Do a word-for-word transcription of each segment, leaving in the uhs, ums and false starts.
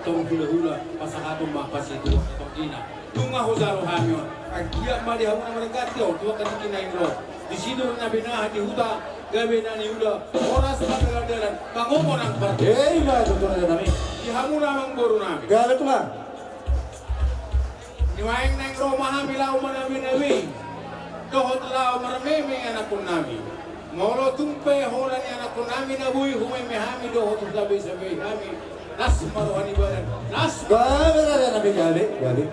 Tong hulahula, pasahaton ma pasituaon tongkina. Nunga hujalo hami on. Anggiat ma di hamu na marganti on, tu angka tingki na naeng ro. Disi do na binahen di huta, gabe na niula, horas ma dalan-dalan, mangomo nang parti. Eh, ima tutu raja nami. Di hamu na amangboru nami. Gabe tulang. Nuaeng naeng ro ma hami laho manabe-nabe. Dohot laho marmeme anakkon nami. Molo tung pe holan ni anakkon nami na boi humeme hami dohot husabe-sabe hami, las ma roha ni badan, las ma. Gabe, gabe, gabe, gabe.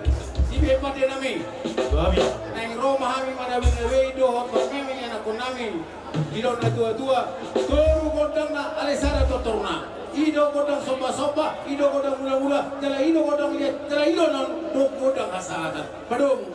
Dibahen ma da nami. Gabe. Naeng ro ma hami manabe-nabe dohot marmeme anakkon nami. Didok na tua-tua, tolu gondangna alai sada tortorna. I do gondang somba-somba, i do gondang mula-mula, jala i do gondang liat, jala i do na, do gondang hasahatan. Padomu.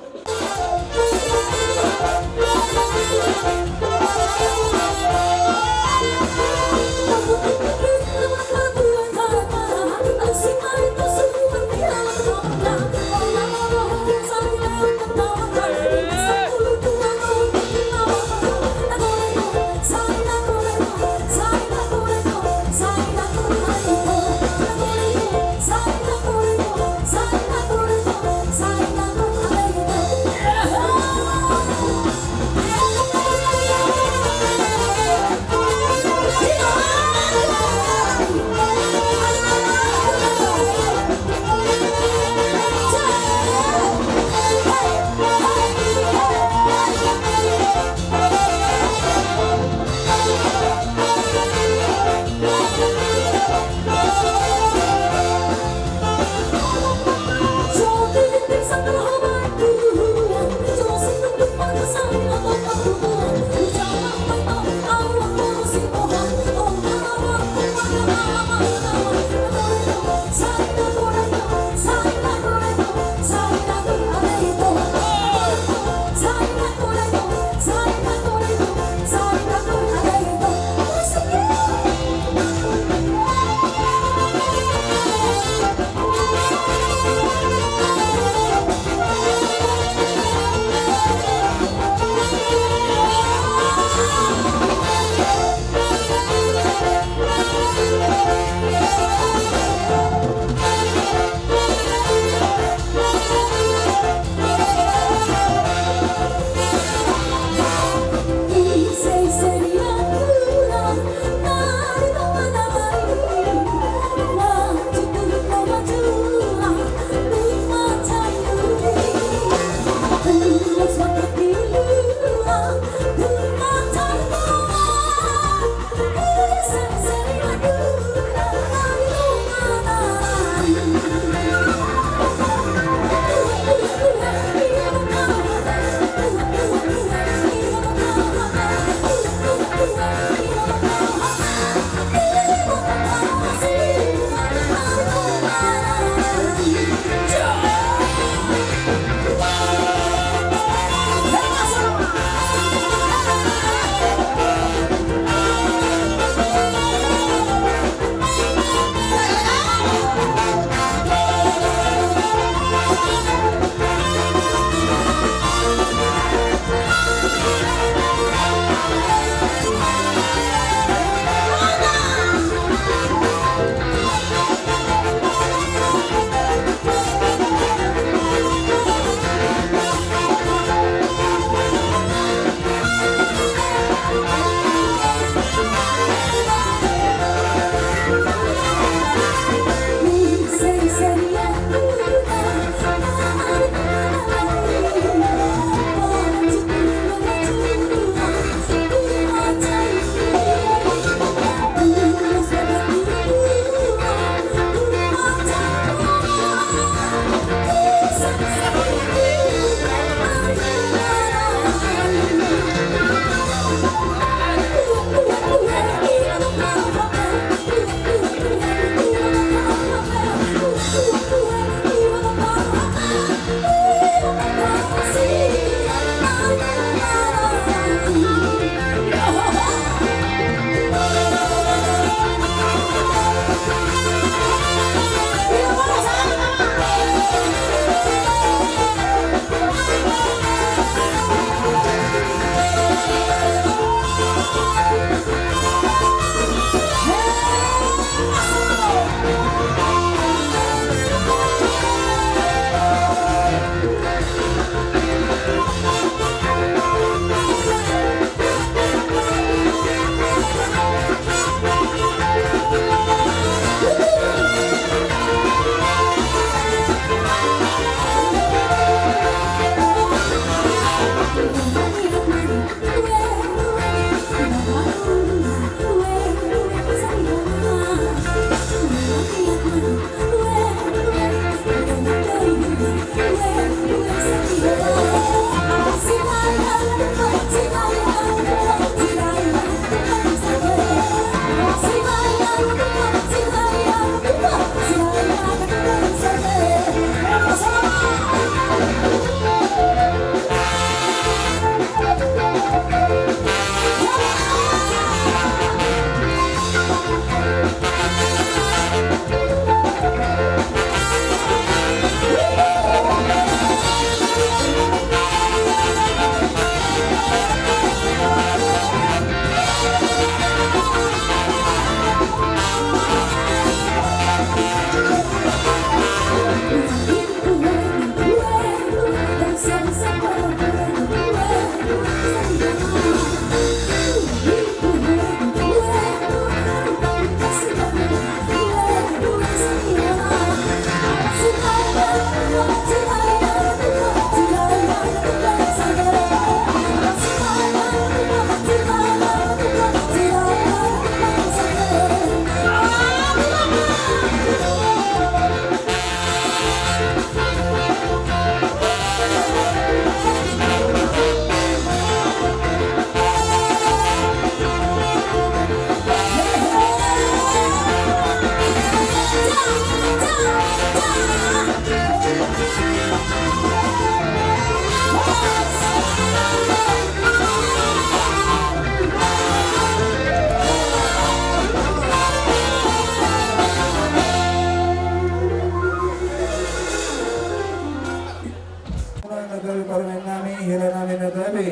Muna na gabe parumaen nami, hela nami na gabe,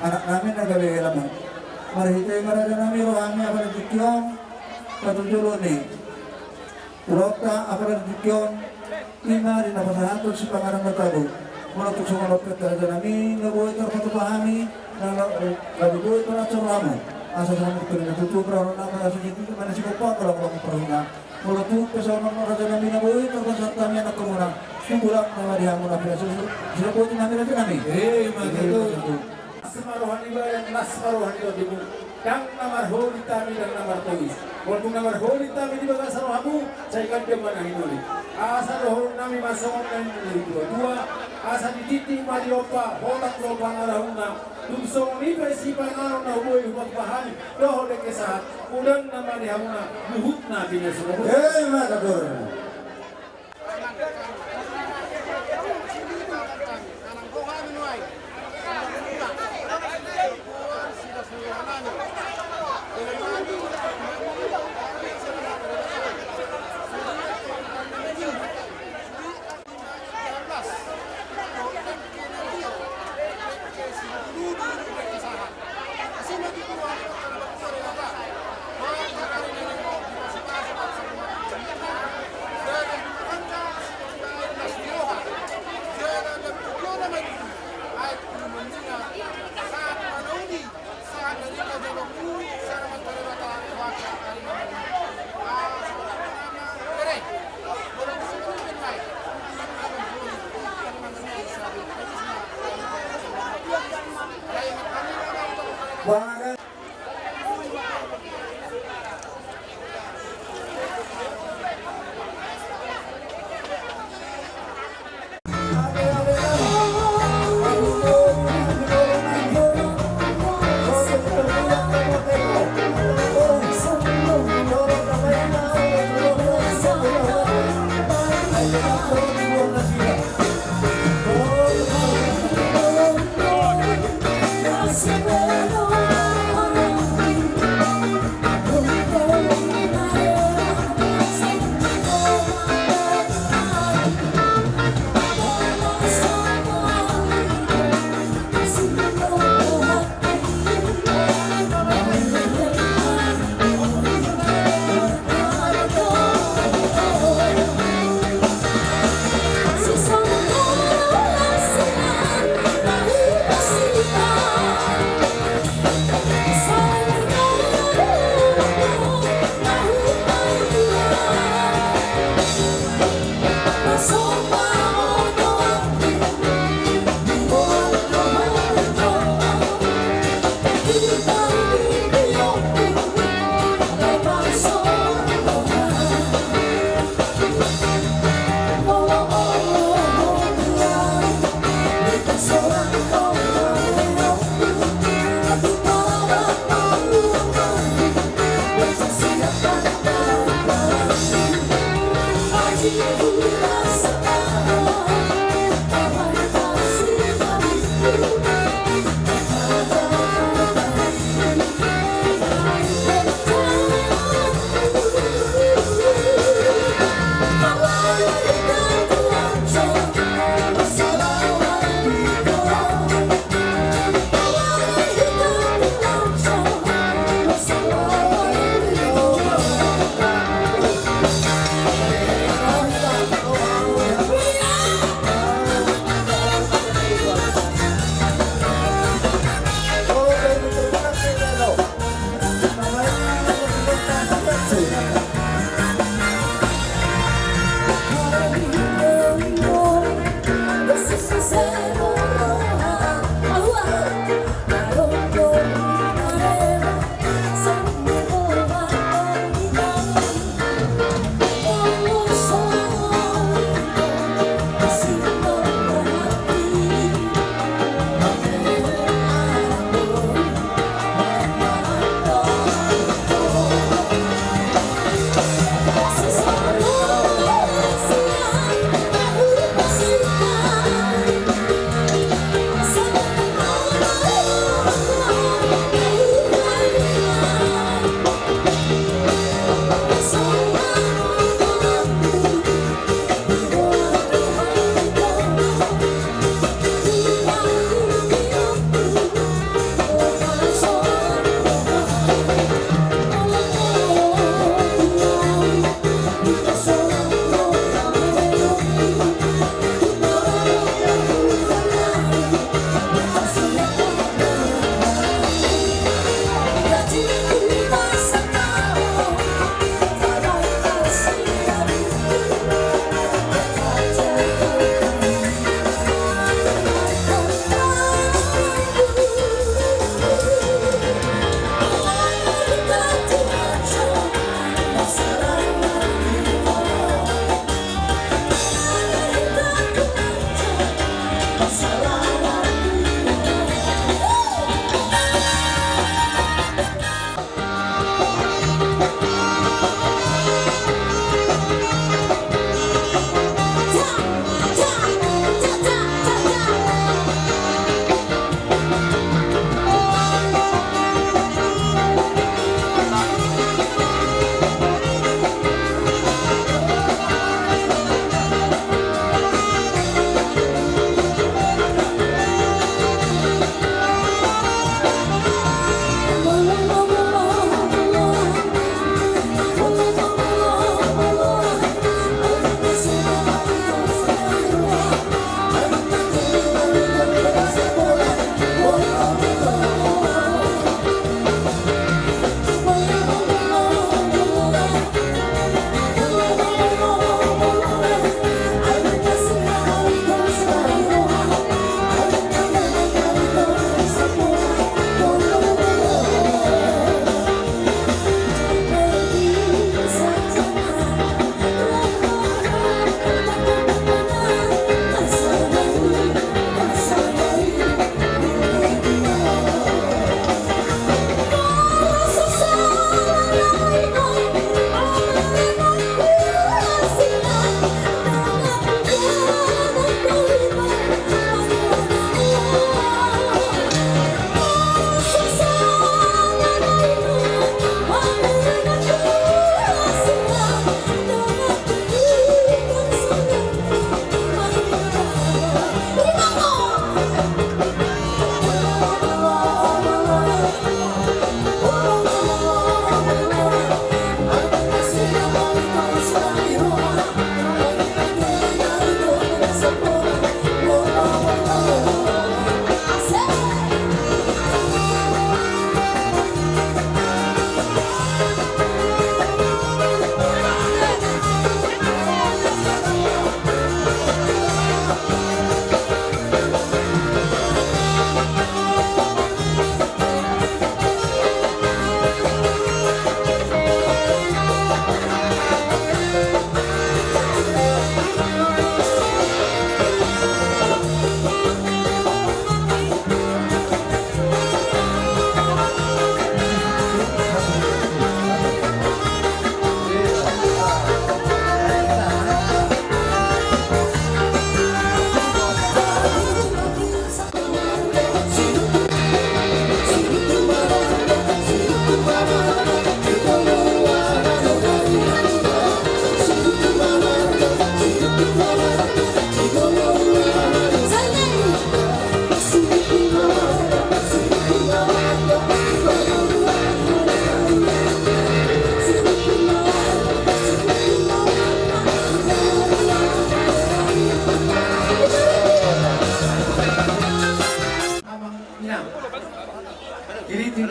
anak nami na gabe helamu. Marhite i ma raja nami rohami apala di tingki on, patu jolo ni ulaonta apala di tingki on, i ma di na pasahathon sipanganon na tabo. Molo tung songon on pe raja nami na boi tarpatupa hami, na gabe boi tarpasahat hamu. Asa songon i pe na tutu, asa songon i pe na sigompa, asa songon i pe na sigompa. Molo tung pe songon on raja nami na boi tarpasahat hami anakkonmuna, tumbolangna ma di hamuna pinasu, sidok boti nami raja nami. Ima tutu. Las ma roha ni badan, las ma roha ni tondi. Ndang na marholit hami, ndang na martois. Molo tung na marholit hami di bagasan rohamu, sai ganjang ma na hinolit. Asa dohonon nami ma songon na nidok ni natuatua, asa ditinting ma di lompa, holan lompa na rahuna. Tung songon i pe sipanganon na boi hupatupa hami dohot dengke sahat, unang nama di hamuna luhutna pinasu. Hei, mata dur.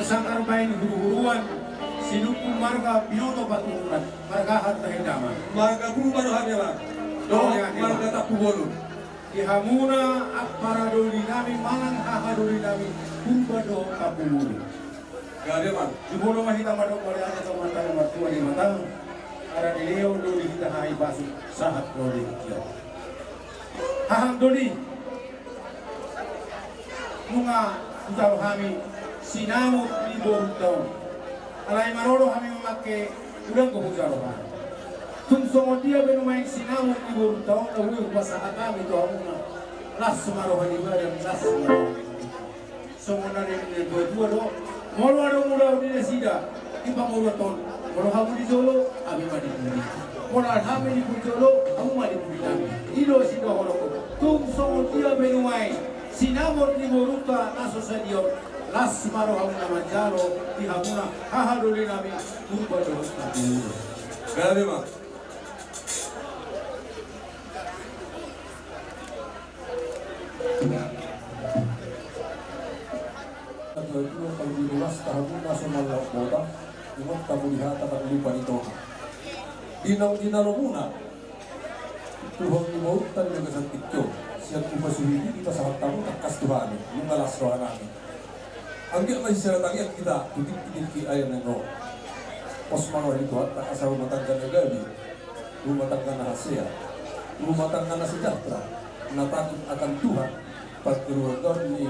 Sangkar baen huruhuruan, sinungkun marga Binoto Paturunan, marga Harta Hidama. Marga Purba do hami, Amang. Dohot marga Tampubolon. Di hamuna ampara doli nami manang haha doli nami Purba dohot Tampubolon. Gabe, Amang. Jumolo ma hita mandok mauliate tu Amanta na martua Debata. Ala dilehon do di hita hahipason sahat ro di hita. Hahang doli. Nunga hujalo hami sinamot ni borunta on. Alai maroro hami mamangke, unang do hujalo hami. Tung songon dia pe nuaeng sinamot ni borunta on, na boi hupasahat hami tu hamuna. Las ma roha ni badan, las ma roha ni badan. Songon na nidok ni natuatua do, molo adong ulaon ni nasida di pamoruonta on, molo hamu di jolo, hami ma di pudi. Molo hami di pudi jolo, hamu ma di pudi nami. I do sidohonon. Tung songon dia pe nuaeng sinamot ni borunta na so sadia on, las ma rohamuna manjalo di hamuna haha doli nami Purba dohot Tampubolon. Gabe, Amang. Natuatua, parbue ni las tahamu na so mallaok botang, ingot hamu di hata, ndang lupa ni tona. Di naung jinalomuna tu hau ni borunta di bagasan tingki on, sian upa suhut i dipasahat hamu tangkas tu hami, nunga las roha nami. Anggiat ma sisada tangiang hita tu tingki-tingki ari na naeng ro. Pos ma roha ni Tuhanta asa rumah tangga na gabe, rumah tangga na hasea, rumah tangga na sejahtera, na takut akan Tuhan, parkeluargaon ni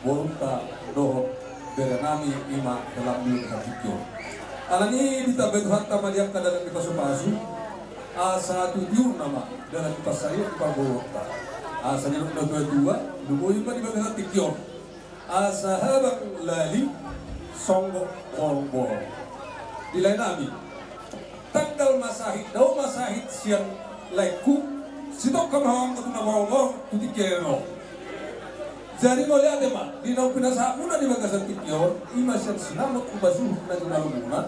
borunta dohot bere nami, i ma hela ni hami di tingki on. Alani i ditambai Tuhanta ma di angka dalan ni pasupasu, asa tu tiurna ma dalan ni pansarian ni parboruonta. Asa nidok ni natuatua, lumobi ma di bagasan tingki on. Asa habang lali songgop borongborong. Di lae nami, tanggal ma sahit, dao ma sahit sian laengku, sitongka ma hamu anggo tu na borongborong tu tingki ari on. Jadi mauliate ma di naung pinasahatmuna di bagasan tingki on, i ma sian sinamot upa suhut na jinalomuna,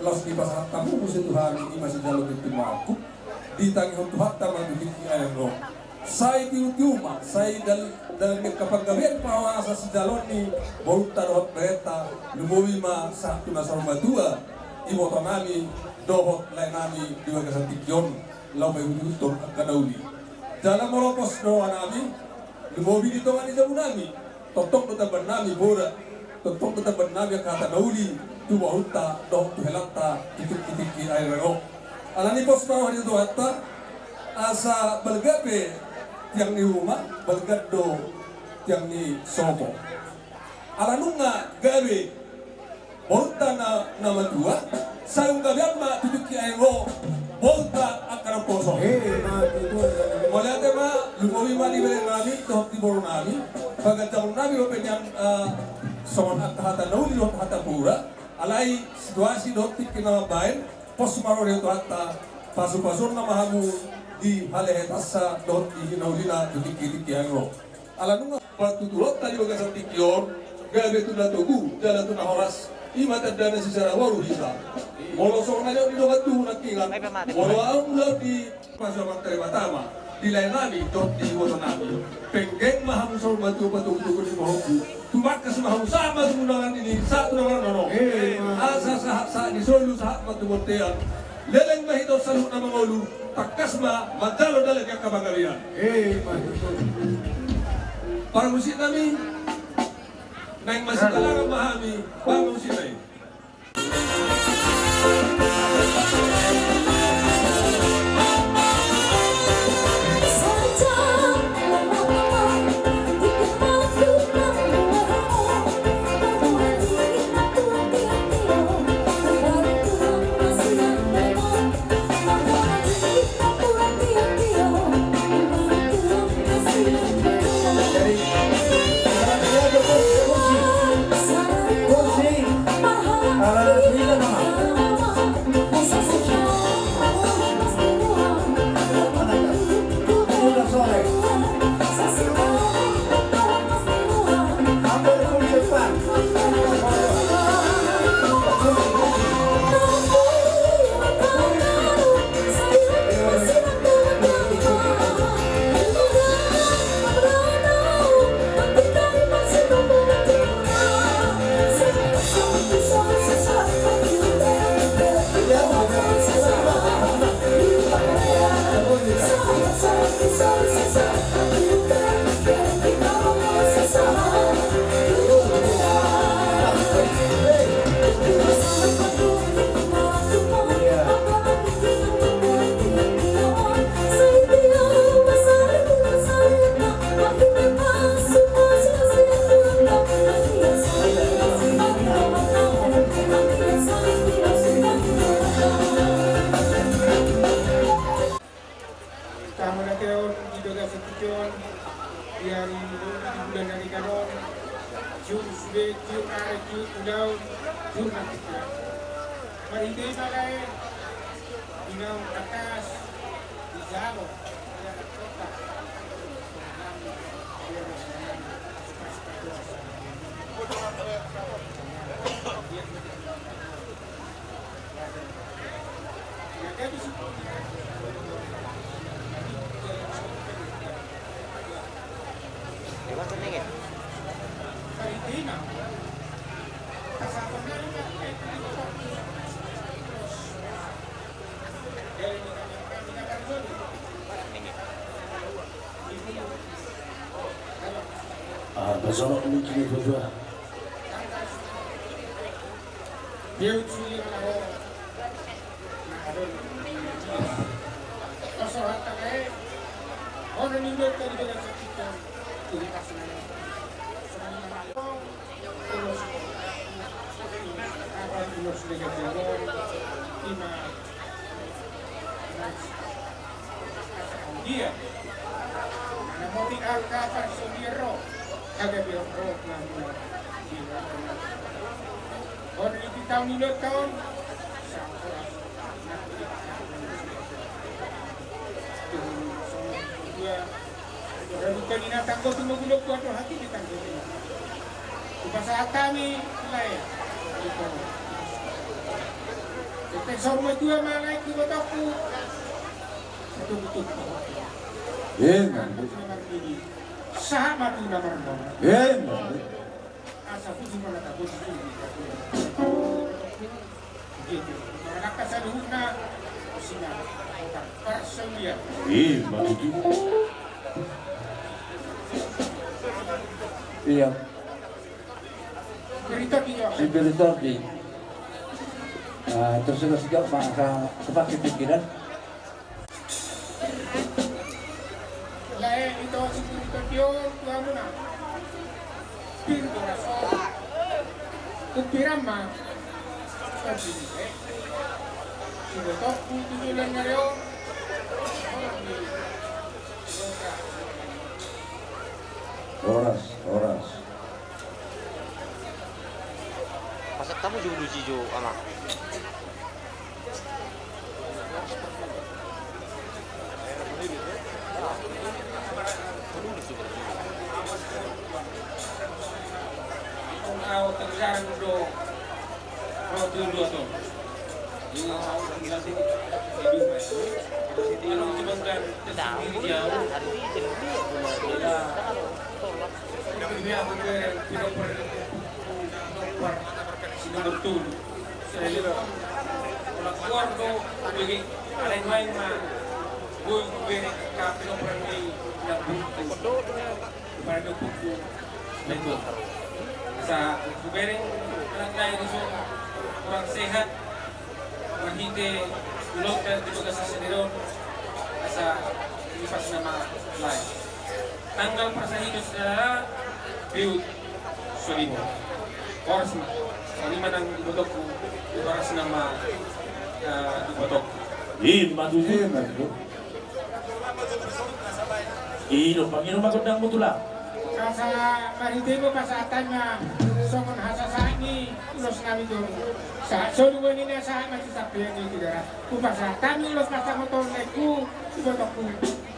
laos dipasahat hamu muse tu hami, i ma sijalo tintin mangangkup, ditangihon Tuhanta ma tu tingki ari on. Sai tiutiu ma, sai dal-, dalan ni angka panggabean pahoasa sijaloon ni borunta dohot berenta, lumobi ma sahat tu na saur matua, iboto nami dohot lae nami di bagasan tingki on, laho paihut-ihuthon angka na uli. Jala molo pos roha nami, lumobi di tonga ni jabu nami, tongtong do tamban nami borat, tongtong do tamban nami angka hata na uli tu borunta dohot tu helanta tu tingki-tingki ari na naeng ro. Alani pos ma roha ni Tuhanta, asa balga pe tiang ni ruma, balga do tiang ni sopo. Ala nunga gabe borunta na, na matua, sai gabean ma tu tingki ari on borunta angka na poso. He, ma tutu. Mauliate ma, lumobi ma di bere nami dohot di boru nami, paganjangon nami dope nian, eh, songon angka hata na uli dohot hata pura, alai situasi dohot tingki na mambaen, pos ma roha ni Tuhanta, pasu-pasuonna ma hamu di halehetansa dohot di na ulina tu tingki-tingki ari on. Ala nunga partuturonta di bagasan tingki on, gabe tu na togu jala tu na horas, i ma tanda na sisada boru hita. Molo songon na nidok ni dongan tubu nangkiningan, molo ahu mula di pasu-pasu ni Debata ma di lae nami dohot di iboto nami, penggeng ma hamu saur matua patogu-togu ni pahompu, tumangkas ma hamu sahat ma tu undangan i, sahat tu na marnono. Asa sahat-sahat ni solu, sahat ma tu bontean. Leleng ma hita on saluhut na mangolu, tangkas ma manjalo dalan ni angka panggabean. Parmusik nami, naeng masigalangan ma hami parmusik nami. Tamu na teon di doga sepijon, di ari di bulan na denggan on, jur sude, jur ari, jur ulaon, jur na pikiran. Marhite i ma lae, di naung tangkas, di jalo, di anak kota. Ah, basonok ni kini berdua. Dia. Mana moti angka parsaulian ro, hagabe ro na mula. Hon di taon ni taon. Dua. Raduka ni na tanggo tu mobil oku atau hati di tanggo ni. Hupasahat hami lae. Tete sorma tua ma lae tu botokku. Satu betul. Amen. Sahat ma tu na marmor. Amen. Asa puji ma na tapuji. Gitu. Maka saluhutna singa. Parsaulian. Iya, begitu. Iya. Spiritor di. Spiritor di. Ah, terus terus juga maka sepakat pikiran. Lae, ito sipir todion tu hamuna. Pir boras on. Umpiran ma. Todi, eh. Sibotokku tu joloan ni ari on. Horas, horas. Pasahat hamu jo ulu si jo, Amang. Au terjang do. Pada do buku betul. Asa hubereng anak nai dohot kurang sehat. Marhite ulok dan di bagasan sendiri on. Asa ipas nama lain. Tanggal parsahit do saudara Biut Solimo. Horas ma. Songon i ma nang di botokku. Horas nama, eh, di botokku. Ima tutu. Ima tutu. I do, pangido ma gondangmu tulang. Asa marhite ma pasahatanna songon hasasahat ni ulos nami tu. Sahat solu wani na sahat ma tu sampean ni tu darat. Hupasahat hami ulos pasahaton laengku, tu botokku.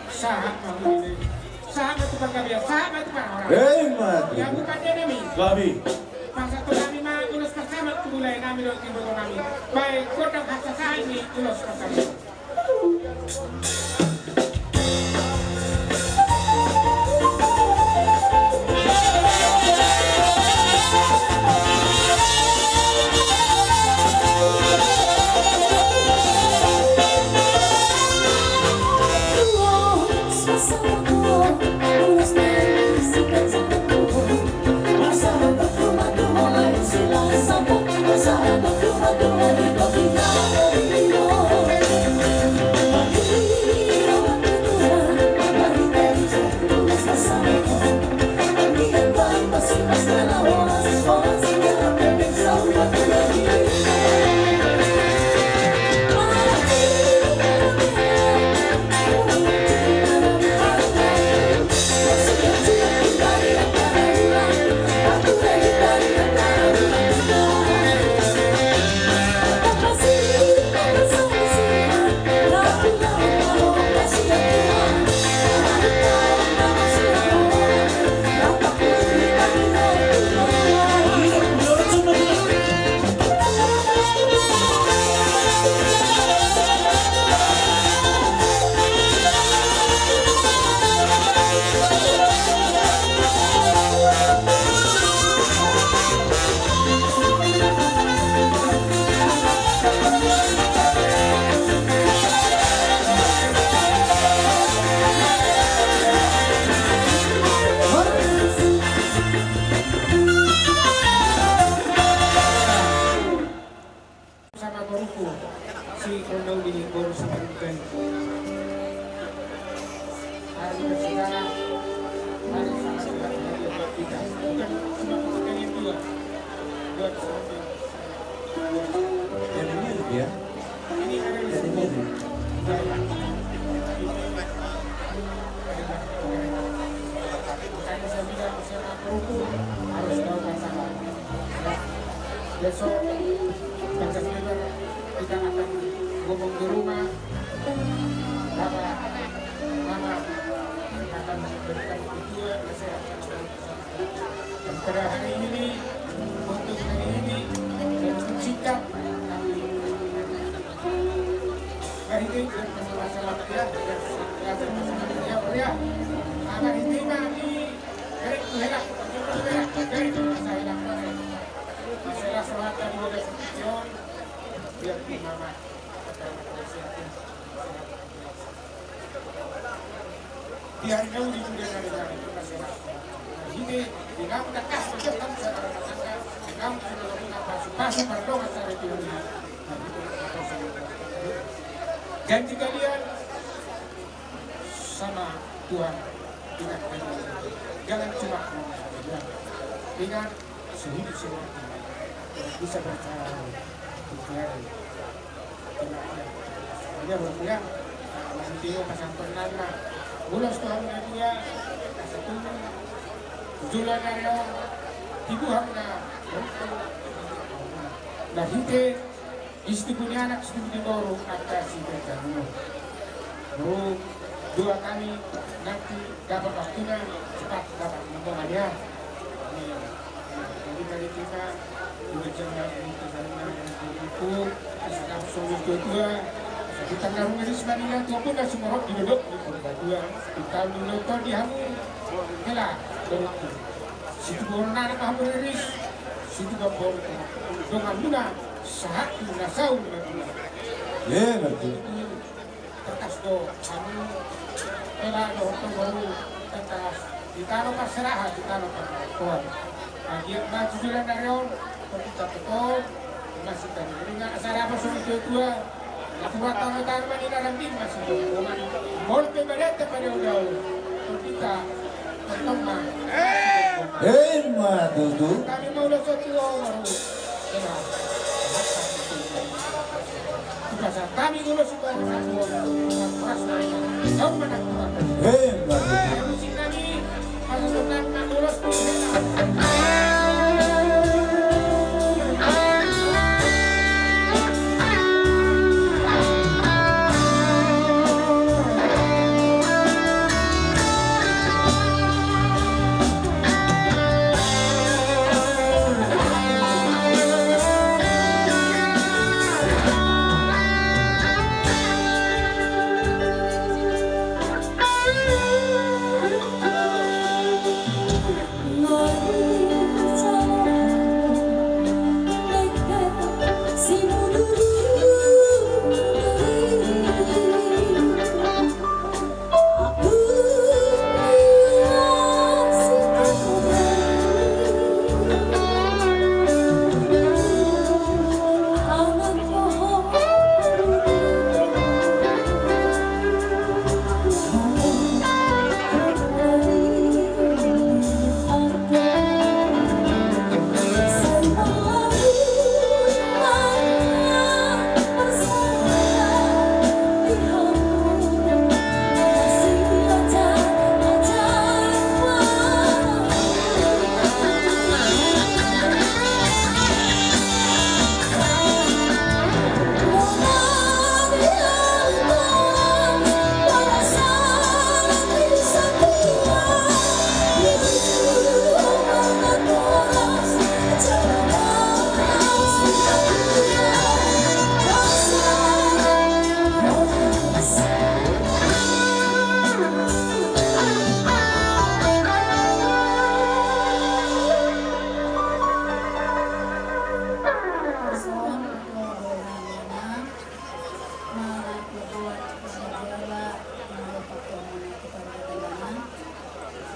Sahat ma hudine. Sahat ma tu panggabean, sahat ma tu parhorasan. Ima tutu. Ia bukan dia nami. Gabe. Pasahaton nami ma ulos pasahaton tu bulae nami dohot tu iboto nami. Baen gondang hasasahat ni ulos pasahaton. Hari bersegala, hari sangat berbahagia buat kita. Bukan cuma kalian dua, buat semua. Jadi mirip ya. Ini ada di sini. Jadi mirip. Makanya saya bilang, saya nak berhukum, harus tahu pasangan. Besok, Pancasila, kita akan ngomong di rumah. Bapak, Mama akan memberikan petunjuk, nasihat. Dan pada hari ini, untuk hari ini, dan sikap kami Marhite, masalah ya, ya, masalah ya, ya. Marhite ma di, dari, dari, dari, masalah, masalah, masalah, biar di mama. Di hari na uli sudah dari dari kita sehat. Ini di dalam tegas macam kan saudara tersangka, di dalam sudah lakukan pasu-pasu pardongan sehari dua hari. Janji kalian sama Tuhan, ingat, jangan cuma ngomong saja. Ingat, sehidup semati, bisa berjalan, berjalan. Jadi, Bang, ya, masih tinggal pasangan nana. Ulos Tuhan na dia, kasih tunggu. Tujulan dari orang, tibu hak na. Nah, hite, istri punya anak, istri punya boru, angka si Gajah Dua. Baru dua kami nanti dapat waktunya cepat dapat mendengar ya. Ini, jadi dari kita juga jangan lupa saling itu, salam solo dua dua. Kita ngarung ini sebenarnya tuh pun dah semua di dodok di purba dua. Kita dulu tuh di hamu. Kela, dodok. Situ boru nana hamu riris. Situ boru. Dongan muna sahat muna saul. Iya, berarti. Tangkas do hamu, ela do hotong baru, tangkas di tano parserahan, di tano partongan. Agia ma tujulan dari on, pertita petong, masih tadi ringan, asal apa songon tua-tua, laku batang otar mani narambing masih do, mol pe badete pada udau, pertita petong ma. Hei, ma tutu. Kami mau lo sotu o, baru.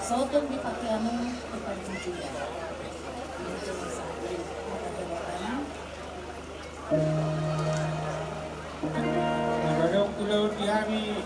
Sotung di pakeanmu, di parjujuran. Nagadong tu laut di hami.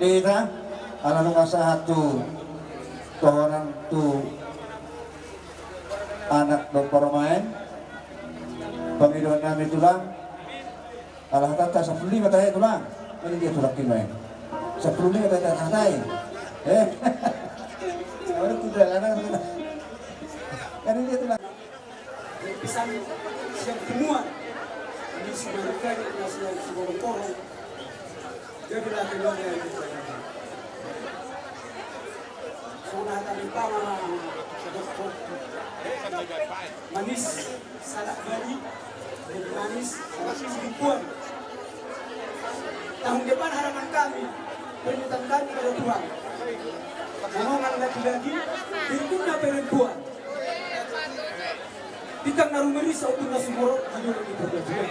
Hita, ala nunga sahat tu tohonan tu anak dohot parumaen. Pangidoan nami tulang. Ala hatanta sampulu lima tahe tulang. Kan dia tulang kino e. Sampulu lima tahe tahe. Eh. Sabar tulang, anak. Kan dia tulang. Jadi pesan siap semua. Jadi sebenarnya nasi yang semua korong. Jadi lah keluar dari. Songon hata ni pama, manis, salak Bali, jadi manis, salak selingkuhan. Tahun depan harapan kami, permintaan kami pada Tuhan. Omongan laki-laki, berikutnya perempuan. Tikang na rumiris, ombun na sumorop, di dulu di perdagangan.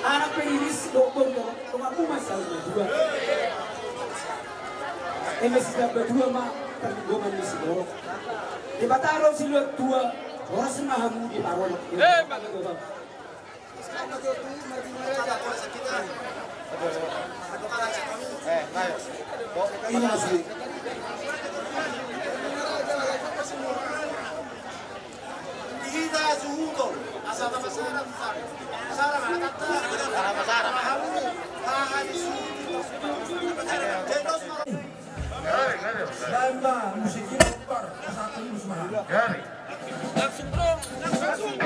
Anak pe riris, dohot bontor, tongamu ma saur matua. Eme sidamba dua ma, parlinggoman ni sumorop. Debata do siluat tua, horas ma hamu di parolok. Lain ma musik ini, bar, asa aku musik mahal. Gari. Langsung, bro, langsung.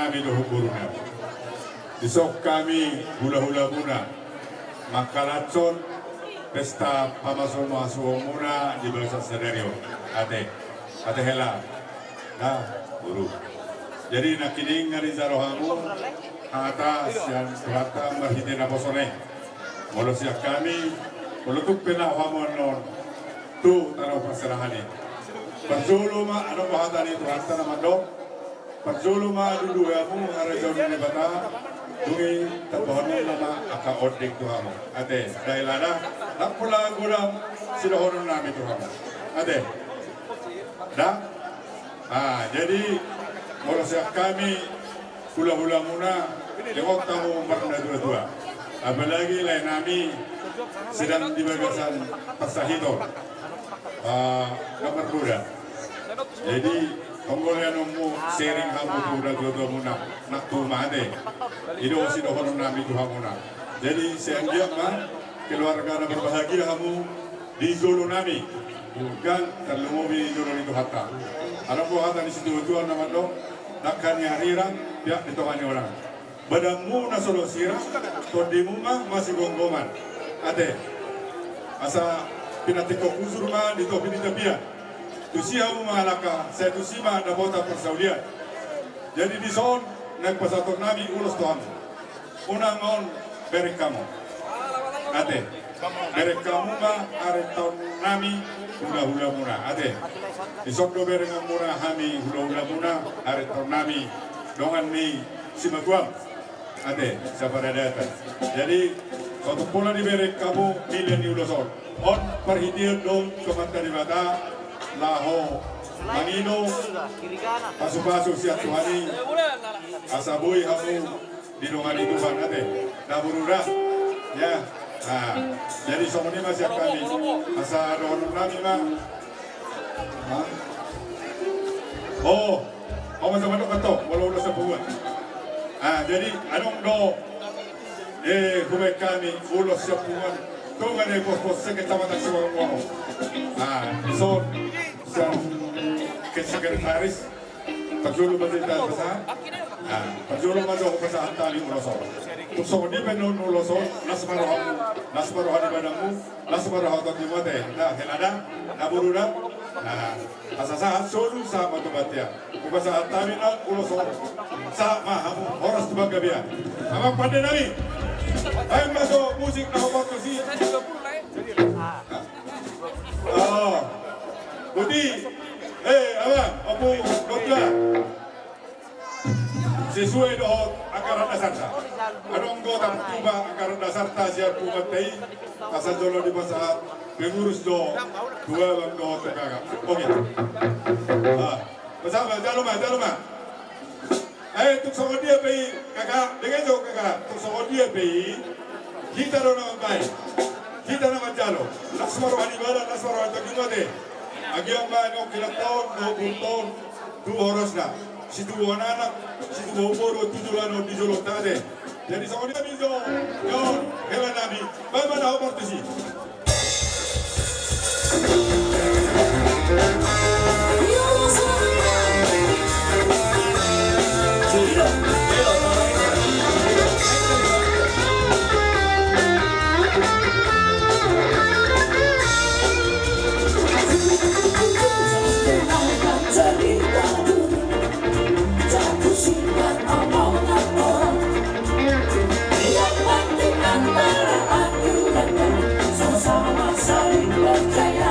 Hami dohot boruna. Dison hami hulahulamuna mangkalashon pesta pamasumasuonmuna di bagasan sadari on. Ate. Ate hela. Nah, boru. Jadi nangkining na dijalo hamu hata sian Tuhanta marhite naposo-Na i. Molo sian hami, molo tung pe laho hamu annon tu tano parserahan i, parjolo ma, adong do hata ni Tuhanta na mandok, parjolo ma dudu hamu harajaon ni Debata, dung i taboahon ma angka ondeng tu hamu. Ate, ndang hela da, ndang pola godang sidohononnami tu hamu. Ate. Da? Ah, jadi molo sian hami hulahulamuna, ingot hamu marnatuatua. Apalagi laenami sedang di bagasan parsahiton. Ah, na marnoda. Jadi, tonggo leanonmu sharing hamu tu natuatuamuna, nang tu mate. I do sidohononnami tu hamuna. Jadi, sai anggiat ma keluarga na berbahagia hamu di jolonami. Dang tarlumobi di jolo ni Tuhanta. Adong do hata ni situatua na mandok, dangka ni arirang, peak di tonga ni olang. Badanmu na so loas sirang, tondimu ma masigomgoman. Ate. Asa pinantikhon hujur ma di topi ni tapian. Tusi hamu mangalangka, sai tusi ma dapotan parsaulian. Jadi dison, naeng pasahatonnami ulos tu hamu. Unang on bereng hamu. Ate. Bereng hamu ma arentaonnami hulahulamuna. Ate. Dison do berenganmuna hami hulahulamuna arentaonnami dongan ni simatuam. Ate, saparadatan. Jadi, so tung pola dibereng hamu milea ni ulos on. On parhitean do tu Amanta Debata laho mangido pasupasu sian Tuhan i. Asa boi hamu didongani Tuhan, ate. Na boru da. Ya. Nah, jadi songon i ma sian hami. Asa dohononnami ma. Hah? Oh, oh, masa mandok antong, molo ulos sian punguan. Ah, jadi adong do, eh, hubaen hami ulos sian punguan. Tung na dipospos sian Kecamatan Simanguangun. Ah, so, sian ke sekretaris. Parjolo ma hita pasahat. Nah, parjolo ma jo pasahat hami ulos on. Tung songon dia pe annon ulos on, las ma rohamu, las ma roha ni badanmu, las ma roha tondimu, ate. Nah, hela da, na boru da. Nah, asa sahat solu, sahat ma tu bontean. Hupasahat hami nang ulos on. Sahat ma hamu horas tu panggabean. Amang pandenami. Baen ma jo musik na hombar tusi. Oh. Boti. Eh, amang, ompu, dotla. Sesuai dohot anggaran dasarta. Adong do tartupa anggaran dasarta sian punguanta i, asa jolo dipasahat pengurus do tu abang dohot tu kakak. Oke. Ah, pasahat ma, jalo ma, jalo ma. Eh, tung songon dia pe i, kakak, dengke jo kakak, tung songon dia pe i, hita do na mambaen, hita na manjalo, las ma roha ni badan, las ma roha ni tondimu, ate. Anggiat ma annon hilangta on, dohot boruta on, tubu horasna, situbuan anak, situbuan boru, tu joloan on di jolonta, ate. Jadi songon i ma jo, jo, helanami, baen ma na hombar tusi. Yang penting antara aku dan kau sama-sama saling percaya.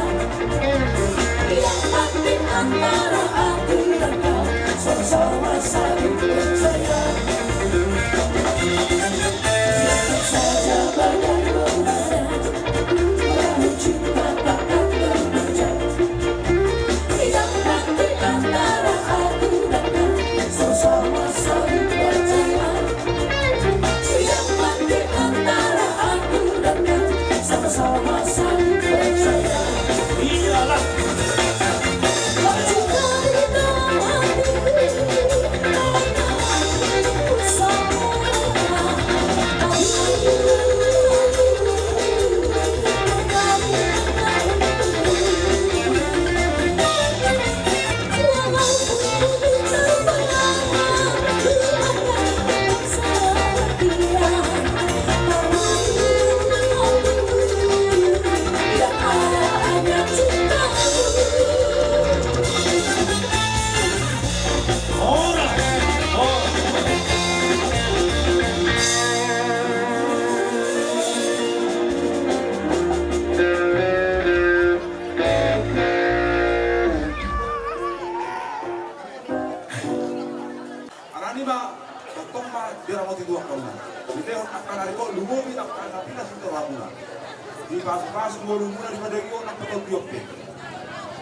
Muna di padagion nang patau tiop pe.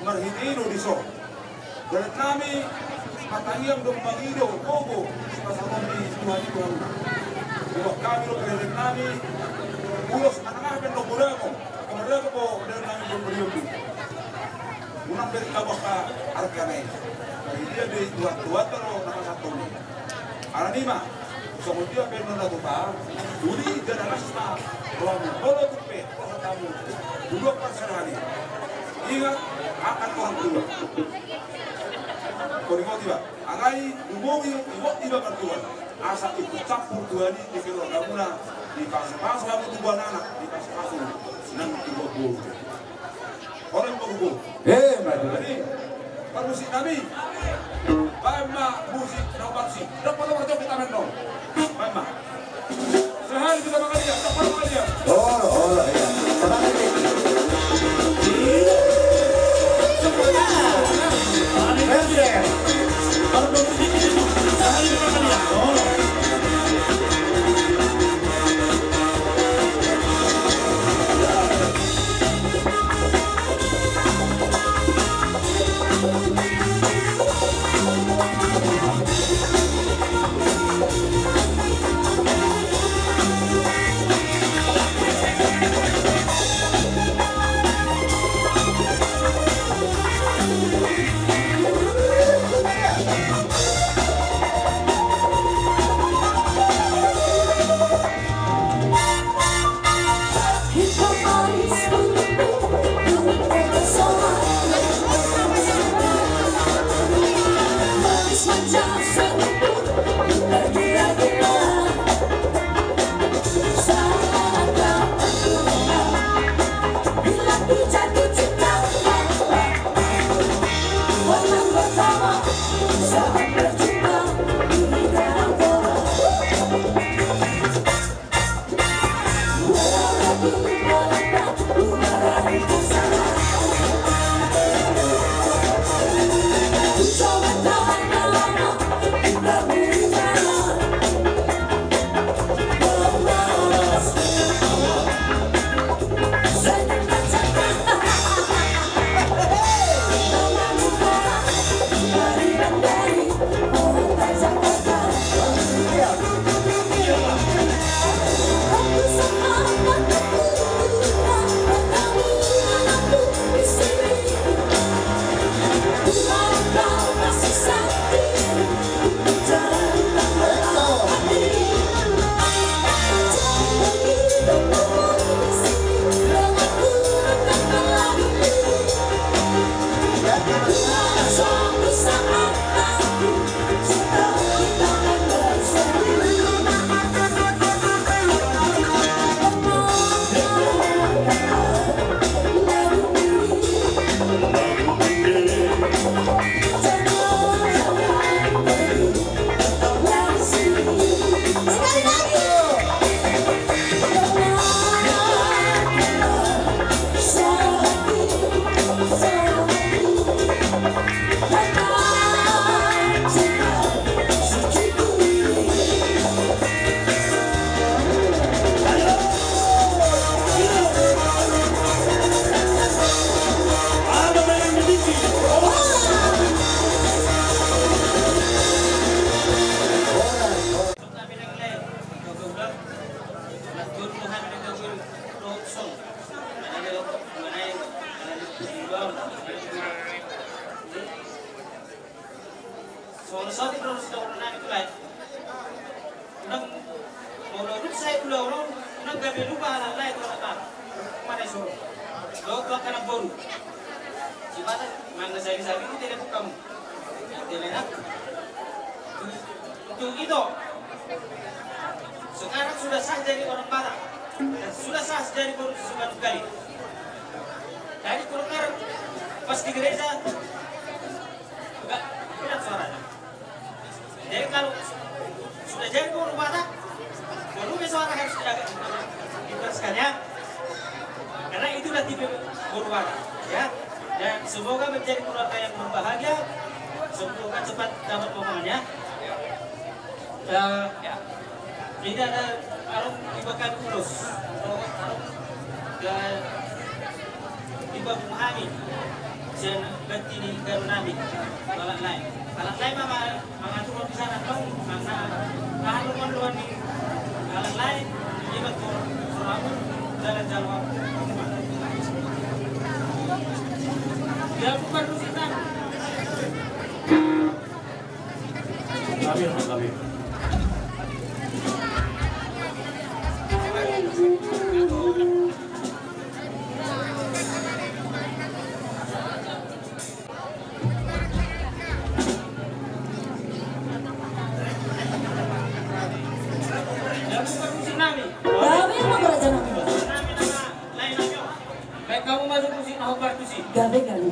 Marhite i do dison. Dalan nami martangiang do mangido gogo sipasahaton ni Tuhan i tu hamuna. Dibuat hami do pelenek nami ulos manang aha pe do godang on. Kamardago po dalan nami do pelenek. Unang berita baka argana i. Marhite i do Tuhan, Tuhan do na pasahaton i. Alani i ma, songon dia pe na tupa, uli jala las ma rohamu, molo tung pe roha tamu dua parsahali. Ingat, akan orang tua. Kau ingot iba, alai lumobi ingot iba martua. Asa ikut campur Tuhan i di keluargamuna, dipasupasu hamu tu buah anak, dipasupasu nang tu buah boru. Orang boru. Eh, maju. Jadi, parmusik nami. Baen ma musik, nau parmusik. Dapat nomor jok kita main dong. Baen ma. Sehari kita makan dia, dapat makan dia. Oh, oh, iya. Tenang ini. Sehari kita makan dia. Oh. Songon saotik do sidohonon nami tu lae. Unang, molo dung sae ulaon on, unang gabe lupa halak lae tu halak. Mana iso. Dohot tu angka na boru. Sipata manang na sabi-sabi tu telepon hamu. Telepon. Tung ito. Sekarang sudah sah jadi orang Batak. Dan sudah sah jadi boru Simanungkalit. Jadi golkar pas di gereja, enggak, enggak suaranya. Jadi kalau sudah jadi boru Batak, volume suara harus dijaga, dikeraskan ya. Karena itulah tipe boru Batak, ya. Dan semoga menjadi keluarga yang berbahagia. Semoga cepat dapat pamangan ya. Eh, ya. Jadi ada arung di bagian ulos. Arung, arung, ya. Hami sian ganti ni garu nami, halak lae. Halak lae ma mangaturhon di sana tong, karna aha do gondohan ni halak lae. Iba tu sorabu dalan jalo. Dia bukan musik kan. Kami, kami. Gabe ma raja nami. Baik, kamu masuk musik na hombar tusi. Gabe, gabe.